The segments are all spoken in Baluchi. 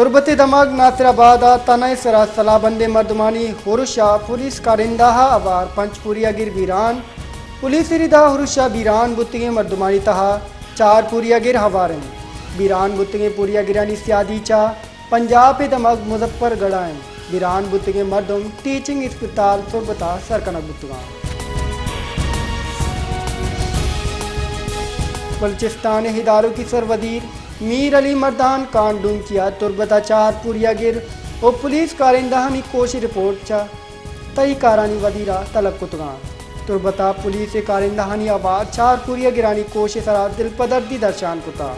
تربت ءِ دمگ ناصر آباد ءَ تھنا ءِ سرا سلاہ بندیں مردمانی ارش ءَ پولیس کارندہ ءَ ہوار پنچ پوریاگر بیران۔ پولیس ءِ ردا ارش ءَ بیران بوتگیں مردمانی تہا چار پوریاگر ہوار انت۔ بیران بوتگیں پوریاگرانی سیادی چہ پنجاب ءِ دمگ مظفر گڑھ ءَ انت۔ بیران بوتگیں مردم ٹیچنگ اسپتال تربت ءَ سر کنگ بوتگاں۔ بلوچستان ءِ ادارکی سروزیر میر علی مردان خان ڈومکی ءَ تربت ءَ چار پوریاگر ءُ پولیس کارندہانی کوش ءِ رپورٹ چہ تئی کارانی وزیر ءَ طلب کتگاں۔ تربت ءَ پولیس ءِ کارندہانی ہوار چار پوریاگرانی کوش ءِ سرا دلپدردی درشان کتگ۔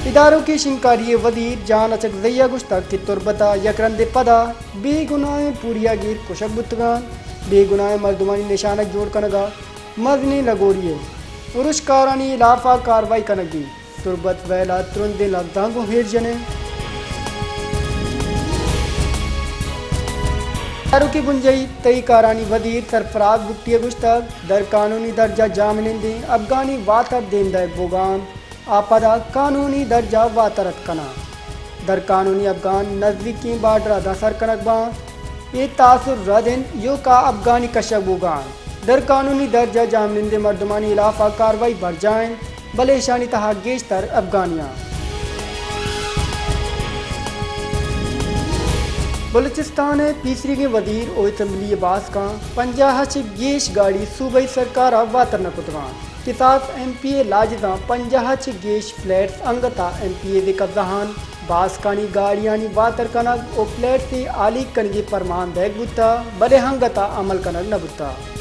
ادارکی شنگکاری ءِ وزیر جان اچکزئی ءَ گوشتگ کہ تربت ءَ یک رندے پدا بے گناہیں پوریاگر کشگ بوتگاں، بے گناہیں مردمانی نشانگ جوڑ کنگ ءَ مزنیں لگوری ءُ ارشکارانی ہلاف ءَ کاروائی کنگ بیت۔ تربت ویل ءَ ترندیں لبزاں گوں ایر جنیں۔ ادارکی بنجاہی تئی کارانی وزیر سرفراز بگٹی ءَ گوشتگ، در قانونی درجہ جاہ منندیں افغانی واتر دیم دئیگ بوگاں، آ پدا قانونی درجہ واتر اتک کناں۔ در قانونی افغان نزیکیں بارڈر ءَ داں سر کنگ باں۔ اے تاثر رد انت، ایوک ءَ افغانی کشگ بوگاں۔ در قانونی درجہ جاہ منندیں مردمانی ہلاف ءَ کاروائی برجاہ انت، بلے ایشانی تہا گیشتر افغانیاں۔ بلوچستان ءِ پیسریگیں وزیر ءُ اسمبلی ءِ باسکاں پنجاہ ءَ چہ گیش گاڑی صوبائی سرکار ءَ واتر نہ کتگاں۔ کساس ایم پی اے لاجزاں پنجاہ ءَ چہ گیش فلیٹس انگت ءَ ایم پی ایز ءِ قبضہ آں۔ باسکانی گاڑیانی واتر کنگ ءُ فلیٹس ءِ ہالیگ کنگ ءِ پرمان دئیگ بوتگ، بلے انگت ءَ عمل کنگ نہ بوتگ۔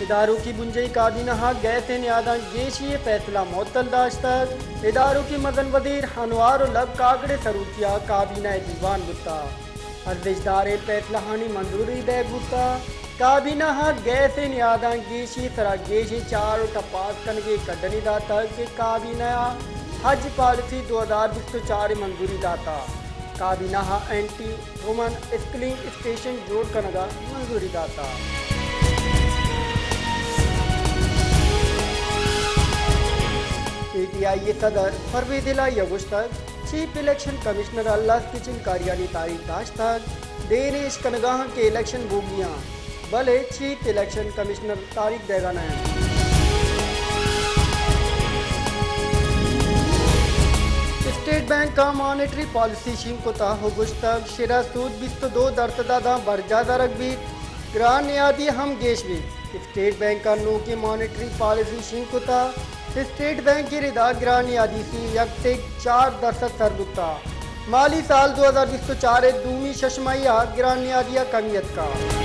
ادارکی بنجاہی کابینہ ءَ گیس ءِ نیاداں گیشی ءِ فیصلہ معطل داشتگ۔ ادارکی مزن وزیر انوار الحق کاکڑ ءِ سروکی ءَ کابینہ ءِ دیوان بوتگ۔ ارزشداریں فیصلہانی منظوری دئیگ بوتگ۔ کابینہ ءَ گیس ءِ نیاداں گیشی ءِ سرا گیشیں چارٹ ءَ پاس کنگ ءِ کڈنی داتگ کہ کابینہ ءَ حج پالیسی دو ہزار بیست ءُ چار ءِ منظوری داتگ۔ کابینہ ءَ اینٹی وومن اسکلنگ اسٹیشن جوڑ کنگ ءِ منظوری داتگ۔ پی ٹی آئی ءِ صدر پرویز الہی ءَ گوشتگ، چیف الیکشن کمشنر ءَ لس گچین کاریانی تاریخ داشتگ، دیر اش کنگ ءَ آں کہ الیکشن بوگی آں، بلے چیف الیکشن کمشنر تاریخ دئیگ ءَ نہ انت۔ اسٹیٹ بینک ءَ مانیٹری پالیسی شنگ کتگ ءُ گوشتگ، شرح سود بیست ءُ دو درسد ءَ داں برجاہ دارگ بیت، گران نیادی ہم گیش بیت۔ اسٹیٹ بینک ءَ نوکیں مانیٹری پالیسی شنگ کتگ۔ اسٹیٹ بینک ءِ ردا گران نیادی سی یک تک چار درسد سر بوتگ۔ مالی سال دو ہزار بیست ءُ چار ءِ دومی ششماہی ءَ گران نیادی ءَ کمی اتکگ۔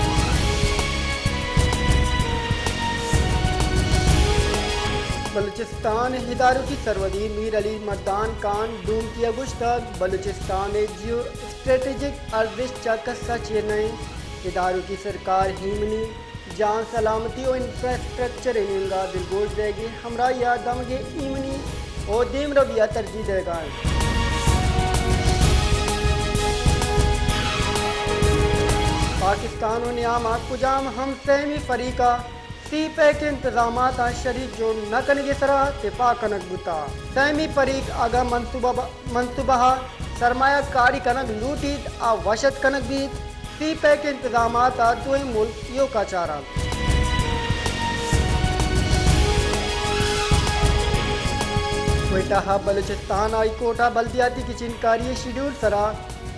بلوچستان ءِ ادارکی سروزیر میر علی مردان خان ڈومکی ءَ گوشتگ، بلوچستان ءِ جیو اسٹریٹجک ارزشت چہ کس ءَ چیر نہ انت۔ ادارکی سرکار ایمنی، جان سلامتی ءُ انفراسٹرکچر ءِ نیمگ ءَ دلگوش دئیگ ءِ ہمراہی ءَ دمگ ءِ ایمنی ءُ دیمروی ءَ ترجیح دئیگ ءَ انت۔ پاکستان ءُ نیام ءَ کجام ہم سہمی فریق ءَ سی پیک ءِ انتظامات ءَ شریک جوڑ نہ کنگ ءِ سرا تپاک کنگ بوتگ۔ سہمی فریق اگاں منصوبہ ب-، منصوبہ ءَ سرمایہ کاری کنگ لوٹیت، آ وش اتک کنگ بیت۔ سی پیک ءِ انتظامات ءَ دوئیں ملک ایوک ءَ چارنت۔ کوئٹہ ءَ بلوچستان ہائی کورٹ ءَ بلدیاتی گچین کاری ءِ شیڈیول ءِ سرا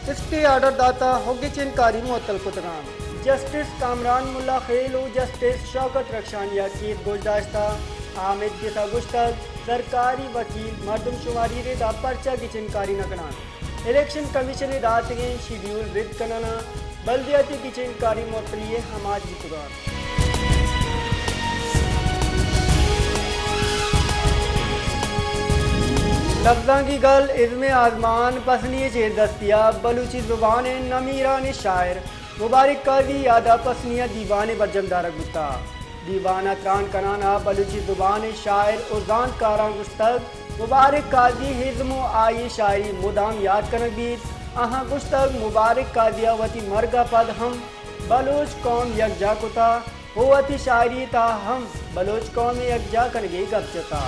اسٹے آرڈر داتگ ءُ گچین کاری معطل کتگ انت۔ جسٹس کامران ملا خیل ءُ جسٹس شوکت رخشانی ءَ کیس گوش داشتگ۔ آمید کیس ءَ گوشتگ، سرکاری وکیل مردم شماری ءِ رد ءَ پرچا گچین کاری نہ کن انت۔ الیکشن کمیشن ءِ داتگیں شیڈیول رد کنان ءَ بلدیاتی گچین کاری معطلی ءِ آماچ بوتگ انت۔ لبزانکی گل ازم آزمان پسنی ءِ چیردستی ءَ بلوچی زبان ءِ نمیرانیں شاعر مبارک قاضی ءِ یاد ءَ پسنی ءَ دیوانے برجم دارگ بوتگ۔ دیوان ءَ تران کنان ءَ بلوچی زبان ءِ شاعر ءُ زانتکاراں گوشتگ، مبارک قاضی ءِ ازم ءُ آئی ءِ شاعری مدام یات کنگ بیت۔ آہاں گوشتگ، مبارک قاضی ءَ وتی مرگ ءَ پد ہم بلوچ قوم یکجاہ کتگ۔ ءُ وتی شاعری ءِ تہا ہم بلوچ قوم ءِ یکجاہ کنگ ءِ گپ جتا۔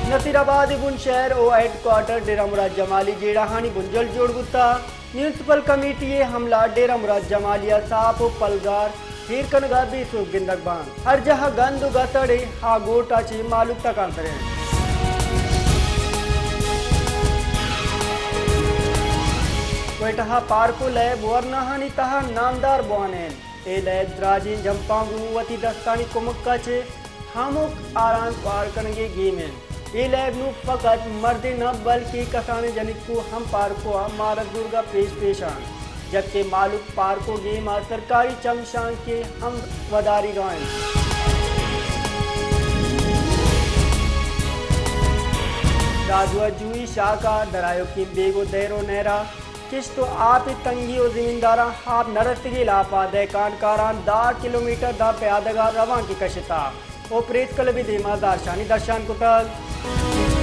نصیر آباد ءِ بن شہر ءُ ہیڈ کوارٹر ڈیرہ مراد جمالی جیڑہانی بنجل جوڑ بوتا۔ میونسپل کمیٹی ءِ عملہ ڈیرہ مراد جمالی ءَ ساپ ءُ پلگار ایر کنگ ءَ بے سوب گندگ بنت۔ ہر جاہ ءَ گند ءُ گتڑ ءُ آ گوٹ ءَ چہ مہلوک تکانتر انت۔ کوئٹہ ءَ پارک ءُ لیب ورناہانی تہا نامدار بوان انت۔ اے لیب دراجیں جمپاں گوں وتی دستانی کمک ءَ چہ ہمک آران پار کنگ ءِ گیم انت۔ اے لیب نوں فقط مردین نہ بلکیں کسانیں جنکو ہم پارکو ءَ مارت زورگ ءَ پیش پیش انت، جبکہ مہلوک پارکو گیم ءَ سرکاری چمشانکے ہم وداریگ ءَ انت۔ راجو ءَ جوئی شاک ءَ درآیوکیں بیگ ءُ دیر ءُ نہر ءَ کشت ءُ آپ ءِ تنگی ءُ زمینداراں آپ نہ رسیگی لاپ ءَ دہکان کاراں دہ کلومیٹر داں پیادگ ءَ روانکے کشتہ ءُ پریس کلب ءِ دیما زہرشانی درشان کتگ۔